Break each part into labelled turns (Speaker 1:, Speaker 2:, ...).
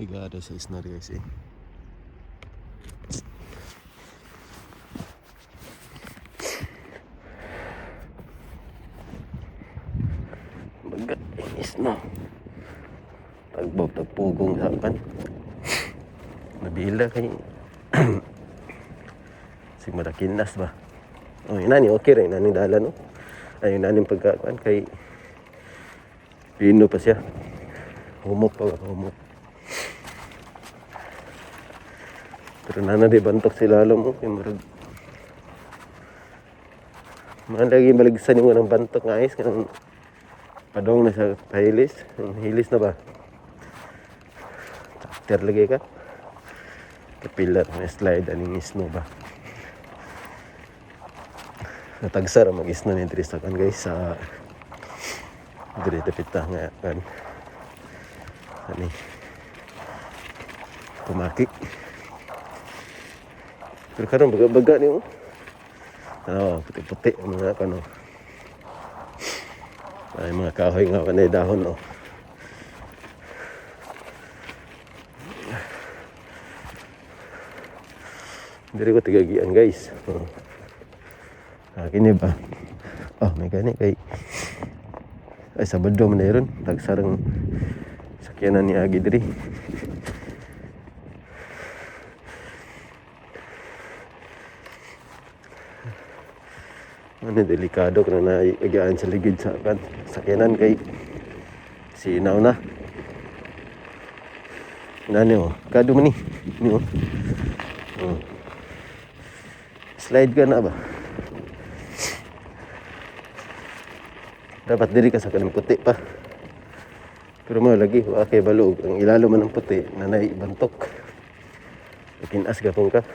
Speaker 1: Higada sa snow, guys, eh. Baga, snow. Tagbob, tagpugong sa kan. Nabila kay sig madakinas ba. Oh, inani okay ra inani dalan, no. Ay, inani pagkakuan kay pino pa siya. Humok pa ba, humok. Pero nana di bantok sila mo kay murag man lagi baligsan yung ng bantok nga ice kanang padong na sa pahilis. Ang hilis na ba? Chapter lagi ka. Kapilar may slide aning snow ba. Natagsa ra mag-snow ni diri sa kan, guys, sa diri dapit ta nga kan. Ani Komaki. Pero karon baga-baga ni oh. Ano, puti-puti ang mga kano. Ay, mga kahoy nga kanay dahon, oh. Diri ko tigagian, guys. Oh. Ah, kini ba? Oh, may gani kay ay Sabado man na ron. Tagsarang sakyanan ni agi diri. Ano, delikado kung na agian sa ligid sa kan sakyanan kay sinaw na. Nani oh, kado man ni. Ni oh. Oh. Slide ka na ba? Dapat diri ka sa kanang puti pa. Pero mo lagi wa kay balog ang ilalo man ang puti nanay bantok. Kinas gapon ka.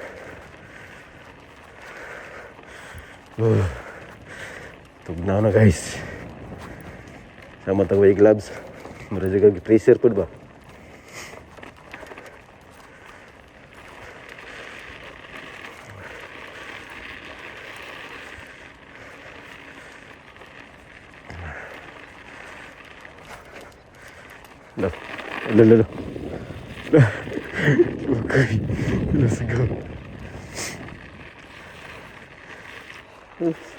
Speaker 1: Tugnaw na, guys. Sama tang way gloves. Mura jud kag freezer pud ba? Lo. Lo, lo, lo. Okay. Let's go.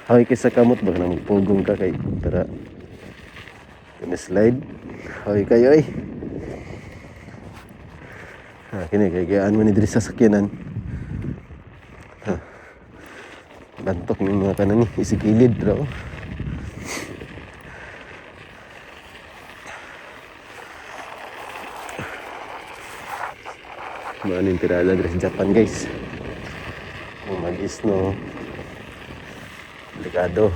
Speaker 1: Hay kay sa kamot ba nang pugong ka kay para kani slide. Hay kayo ay. Ha, kini kay gayaan mo ni diri sa sakyanan. Ha. Bantok ni mga kanan ni isigilid raw. Maano yung tirada diri sa Japan, guys. Kung mag-snow, delikado.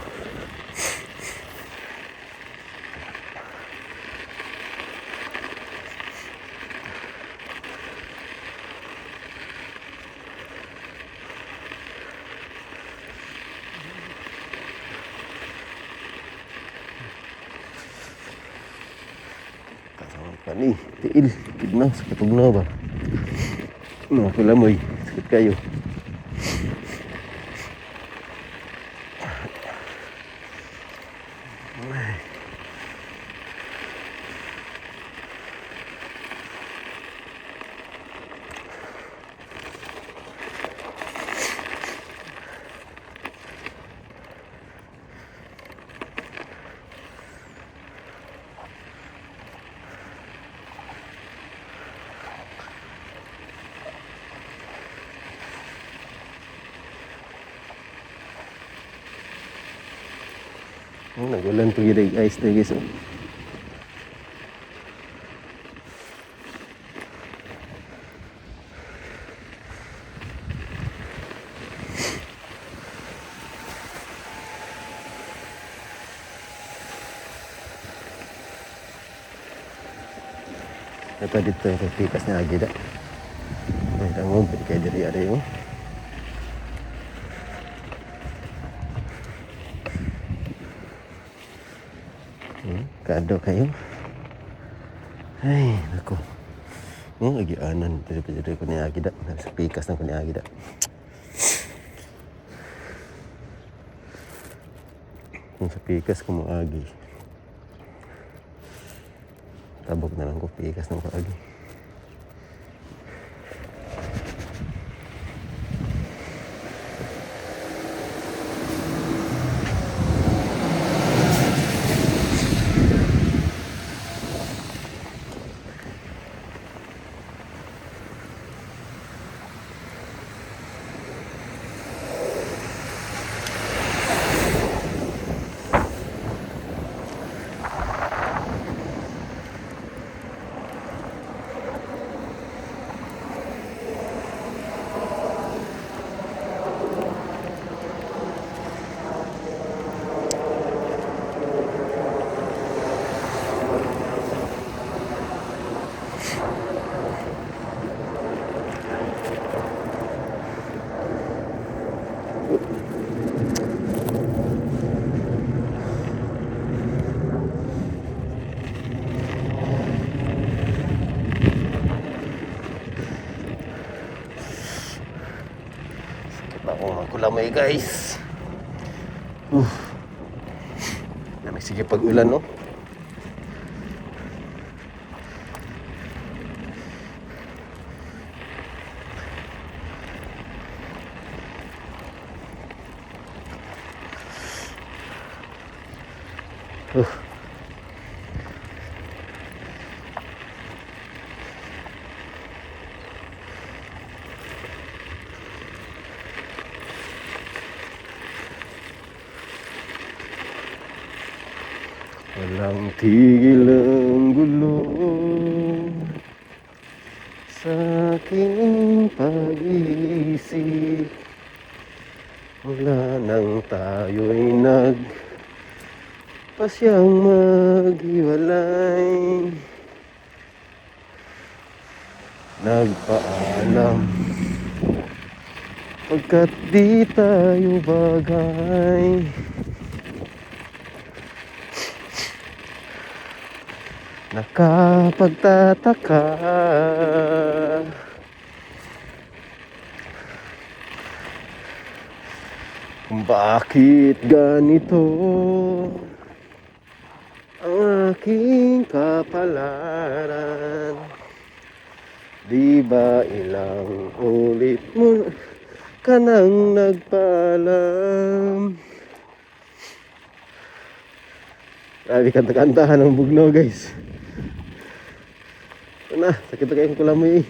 Speaker 1: Kasama pa ni, tiil, tignaw, sakit tugnaw ba? Mga kulamoy, sakit kayo. Oh, nagulan po yun ice na, guys. Oh. Ito dito yung pikas ni Agida. Ay, dangog, kay diri ari oh. Kado kayo. Ay, nako. Oh, agianan diri pa diri ko ni Agida. Sa pikas na ko ni Agida. Kung sa pikas ko mo agi. Tabok na lang ko pikas ng kaagi. Kulamoy, guys. Nagsige pag ulan, no? Walang tigil ang gulo sa aking pag-iisip. Wala nang tayo'y nag pasyang maghiwalay. Nagpaalam pagkat di tayo bagay. Nakapagtataka kung bakit ganito ang aking kapalaran. Di ba ilang ulit mo ka nang nagpaalam? Grabe, kanta-kantahan ng bugnaw, guys. Ito na, sakit na kayong kulamoy eh.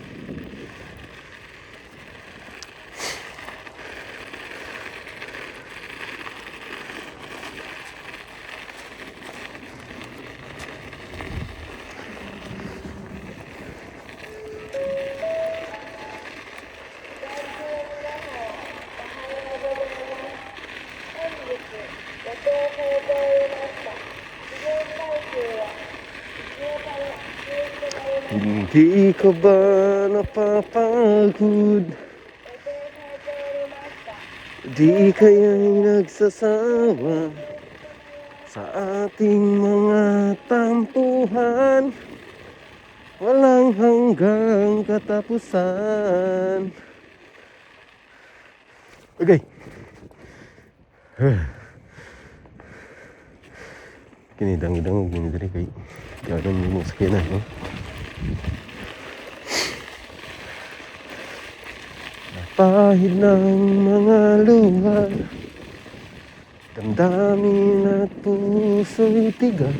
Speaker 1: Hindi ka ba napapagod? Di kaya'y nagsasawa sa ating mga tampuhan? Walang hanggang katapusan. Okay. Kini dang-dang gini diri kay gagawin mo sakyanan, no? Pahid ng mga luha, damdamin at puso'y tigal.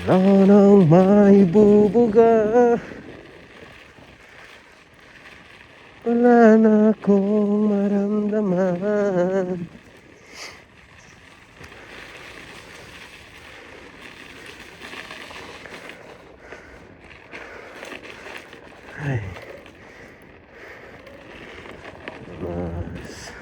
Speaker 1: Wala nang maibubuga. Wala na akong maramdaman. Ay. Mas.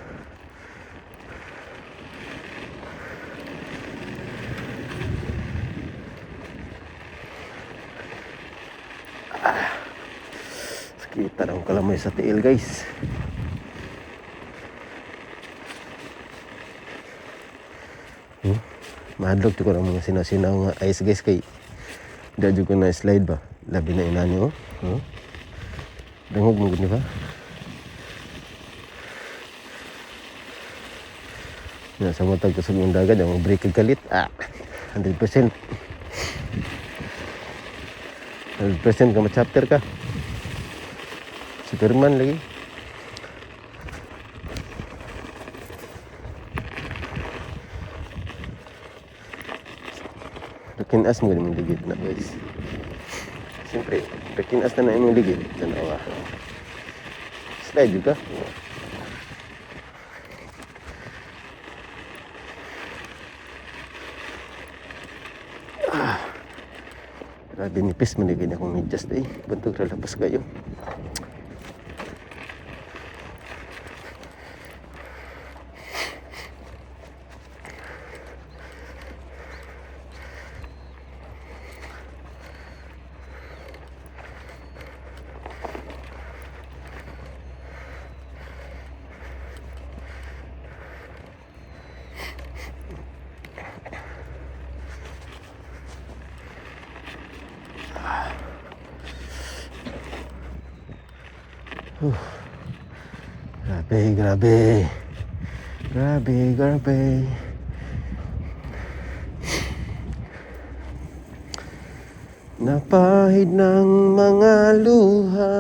Speaker 1: Sakita ng kalamoy sa tiil, guys. Mahadlok ko ng mga sinasinaw nga ice, guys, kay di ko na slide ba. Labi na inani, oh. Dangog mo gud ni ba? Na sa matag kusog ng dagat, ang break kag kalit. Ah, 100%. 100% ka ma-chapter ka. Superman lagi. Rakinas mo yung ligid na, guys. Siyempre, rakinas na na yung ligid. Tanawa. Slide juga. Ah. Grabe nipis man ligid akong medyas eh. Bantog lalabas kayo. Grabe, grabe. Grabe, grabe. Napahid ng mga luha.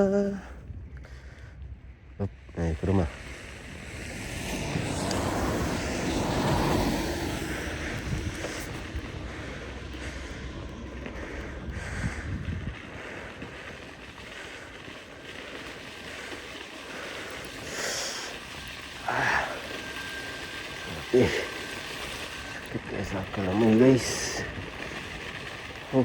Speaker 1: Op, ay, kurma. Eh, sakit kaya sa kalamoy, guys. Oh.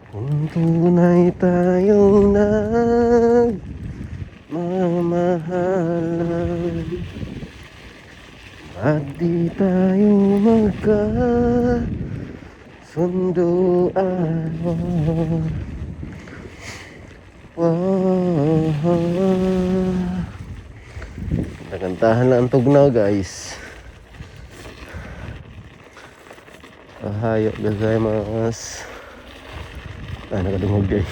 Speaker 1: Kung tunay tayong nagmamahalan at di tayo magkasunduan. Wow. Nakantahan lang ang tugnaw, guys. Ohayo gozaimasu. Ah, nakadungog guys.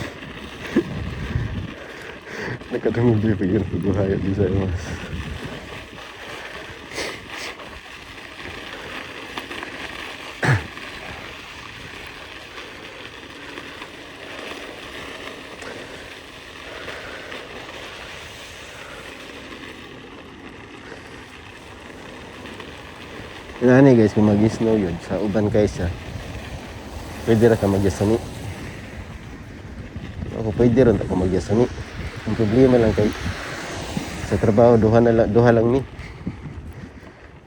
Speaker 1: Nakadungog di pag yun. Ohayo gozaimasu. Inani guys, kung mag-snow yun, sa uban kaysa, pwede ra ka magyasami. Ako pwede rin ako magyasami. Ang problema lang kay sa trabaho, duha, na lang, duha lang mi.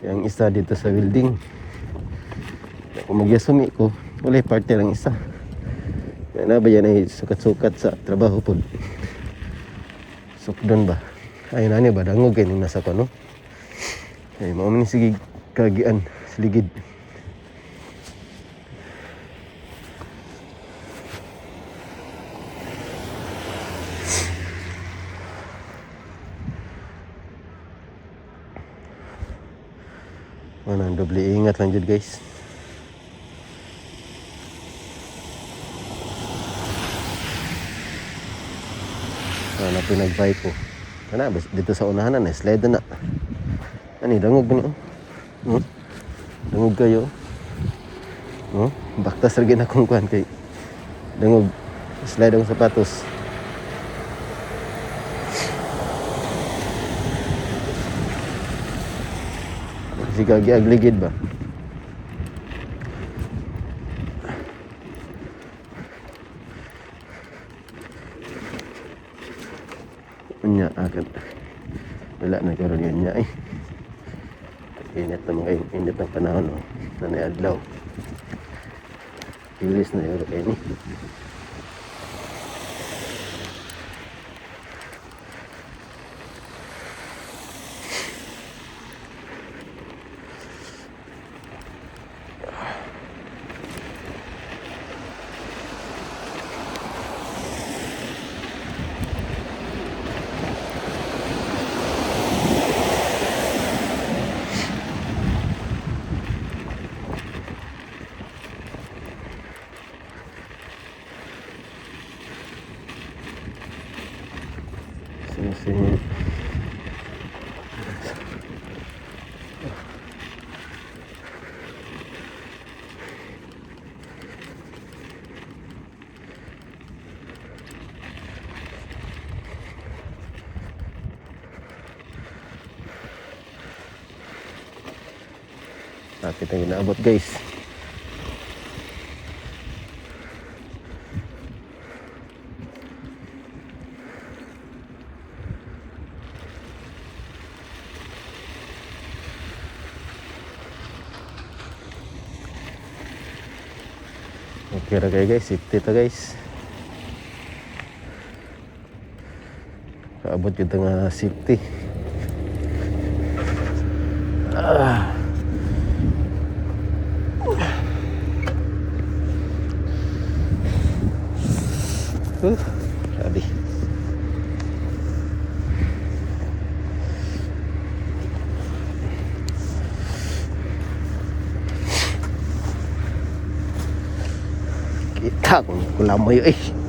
Speaker 1: Yang isa dito sa building. Kung magyasumi ko, wala parte lang isa. Yan na ba yan ay sukat-sukat sa trabaho po. Sukdon ba? Ay nani ba, dangog kayo nasa ko, no? Ay, mao man ni sige kagian, siligid. Ano, ang doble ingat lang jud, guys. Ano pinagbike ko. Kana dito sa unahan na slide na. Ani dangog ba ni? Oh? Dangog kayo. Oh? Baktas ra gyud akong kuan kay dangog slide ang sapatos. Sige agligid ba? Unya akan. Wala na karon yun niya eh. Init na mga init ng panahon, no. Nanay adlaw. Bilis na yun kayo ni. Sini. Lapit na ginaabot, guys. Okay ra kayo, guys, safety to, guys. Kaabot kita nga safety. Ah. Grabe. Sa akong kulamoy eh.